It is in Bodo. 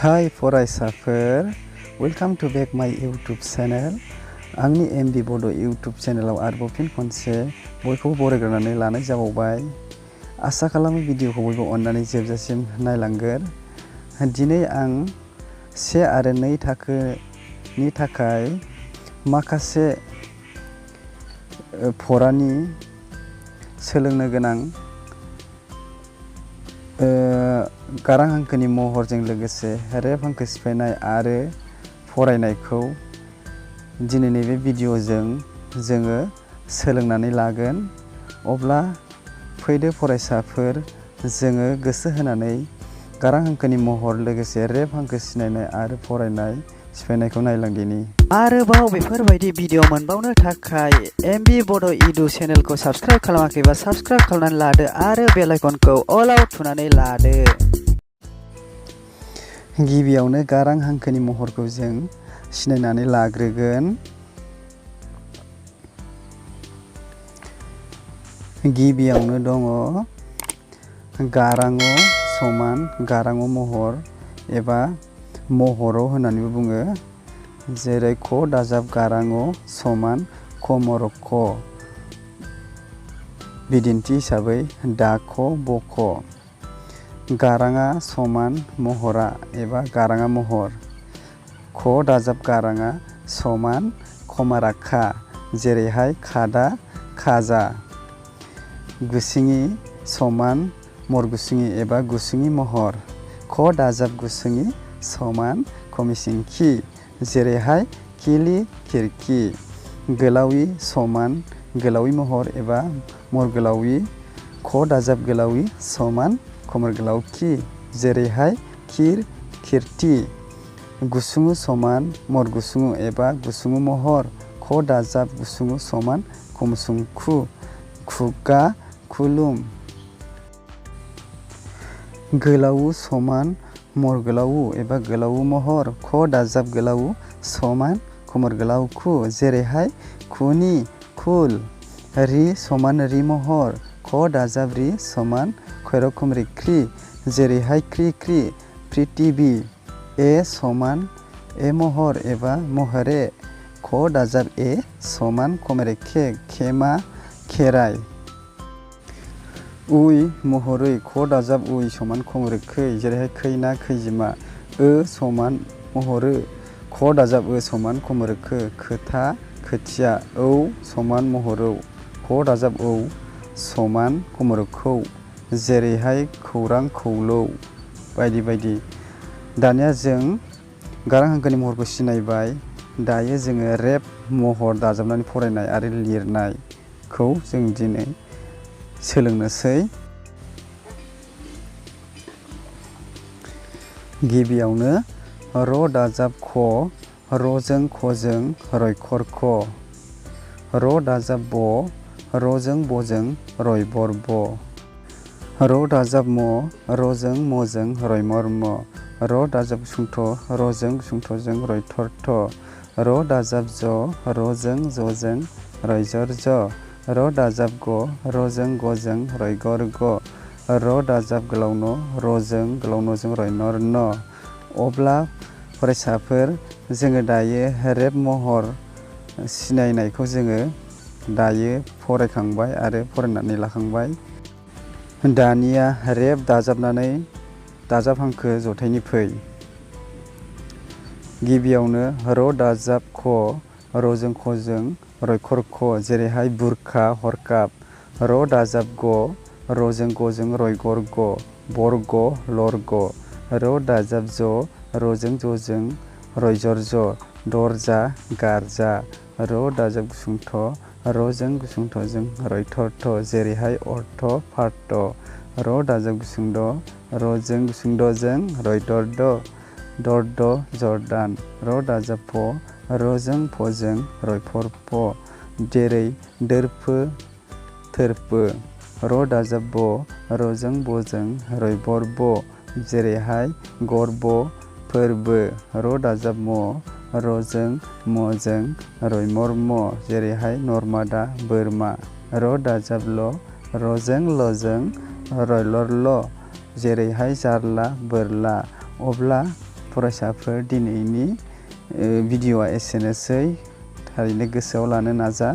हाय फरायसाफोर, वेलकाम टू बैक माय यूट्यूब चैनल। आंनि एमबि बड' यूट्यूब चैनलाव आरोबाव फिन खनसे बयखौबो बरायग्रोनानै लानाय जाबावबाय। आसा खालामो भिडिअखौ बयबो अननानै जोबजासिम नायलांगोन। दिनै आं 1 आरो 2 थाखोनि थाखाय माखासे फरानि सोलोंनो गोनां गारां हांखोनि महरजों लोगोसे रेफ हांखो सिफायनाय आरो फरायनायखौ दिनै नैबे भिडिअजों जोङो सोलोंनानै लागोन। अब्ला फैदो फरायसाफोर, जोङो गोसो होनानै गारां हांखोनि महर लोगोसे रेफ हांखो सिनायनाय आरो फरायनाय सिफायनायखौ नायलांदिनि। आरोबाव बेफोरबायदि भिडिअ मोनबावनो थाखाय एमबि बड' इडु चेनेलखौ साबस्क्राइब खालामाखैबा साबस्क्राइब खालामनानै लादो आरो बेल आइकनखौ अलाव थुनानै लादो। गिबियावनो गारां हांखोनि महरखौ जों सिनायनानै लाग्रोगोन। गिबियावनो दङ गाराङ समान गाराङ महर एबा महर' होननानैबो बुङो। जेरै क दाजाब गाराङ समान खमर' ख। बिदिन्थि हिसाबै दाख' बख'। गाराङा समान महरा एबा गाराङा महर। ख दाजाब गाराङा समान खमारा खा। जेरैहाय खादा खाजा। गुसुङि समान मरगुसुङि एबा गुसुङि महर। ख दाजाब गुसुङि समान खमिसिंखि। जेरैहाय खिलि खिरखि। गोलावि समान गोलावि महर एबा मरगोलावि। ख दाजाब गोलावि समान खमर गोलावखि। जेरैहाय खिर खिरथि। गुसुङु समान मरगुसुङु एबा गुसुङु महर। ख दाजाब गुसुङु समान खमुसुंखु। खुगा खुलुम। गोलावु समान मरगोलावु एबा गोलावु महर। ख दाजाब गोलावु समान खमर गोलावखु। जेरैहाय खुनि खुल। रि समान रि महर। ख दाजाब रि समान खैर खुमरि ख्रि। जेरैहाय ख्रि ख्रि प्रिथिबि। ए समान ए महर एबा महरे। ख दाजाब ए समान खमरे खे खेमा खेराइ। उइ महरै ख दाजाब उइ समान खमरे खै। जेरैहाय खैना खैजिमा। ओ समान महरै ख दाजाब ओ समान खमरे खो खोथा खोथिया। औ समान महरौ ख दाजाब औ समान खमर खौ। जेरैहाय खौरां खौलौ बायदि बायदि। दानिया जों गारां हांखोनि महरखौ सिनायबाय। दायो जोङो रेफ महर दाजाबनानै फरायनाय आरो लिरनायखौ जों दिनै सोलोंनोसै। गिबियावनो र दाजाब ख। रजों खजों रयखर ख। र दाजाब ब। रजों बजों रयबर ब। र दाजाब म। रजों मजों रयमर म। र दाजाब गुसुंथ। रजों गुसुंथजों रयथर थ। र दाजाब ज। रजों जजों रयजर ज। र दाजाब ग। रजों गजों रयगर ग। र दाजाब गोलाव न। रजों गोलाव नजों रयनर न। अब्ला फरायसाफोर, जोङो दायो रेफ महर सिनायनायखौ जोङो दायो फरायखांबाय आरो फरायनानै लाखांबाय। दानिया रेफ दाजाबनानै दाजाब हांखो जथायनि फै। गिबियावनो र दाजाब ख। रजों खजों रयखर ख। जेरैहाय बुरखा हरखाब। र दाजाब ग। रजों गजों रयगर ग। बरग लरग। र दाजाब ज। रजों जजों रयजर ज। दरजा गारजा। र दाजाब गुसुंथ। रजों गुसुंथजों रयथर थ। जेरैहाय अर्थ फारथ। र दाजाब गुसुंद। रजों गुसुंदजों रयदर द। दरद जरदान। र दाजाब फ। रजों फजों रयफर फ। जेरै दोरफो थोरफो। र दाजाब ब। रजों बजों रयबर ब। जेरैहाय गरब फोरबो। र दाजाब म। रजों मजों रयमर म। जेरैहाय नर्मादा बोरमा। र दाजाब ल। रजों लजों रयलर ल। जेरैहाय जारला बोरला। अब्ला फरायसाफोर दिनैनि भिडिअ'आ एसेनोसै थारैनो गोसोआव लानो नाजा।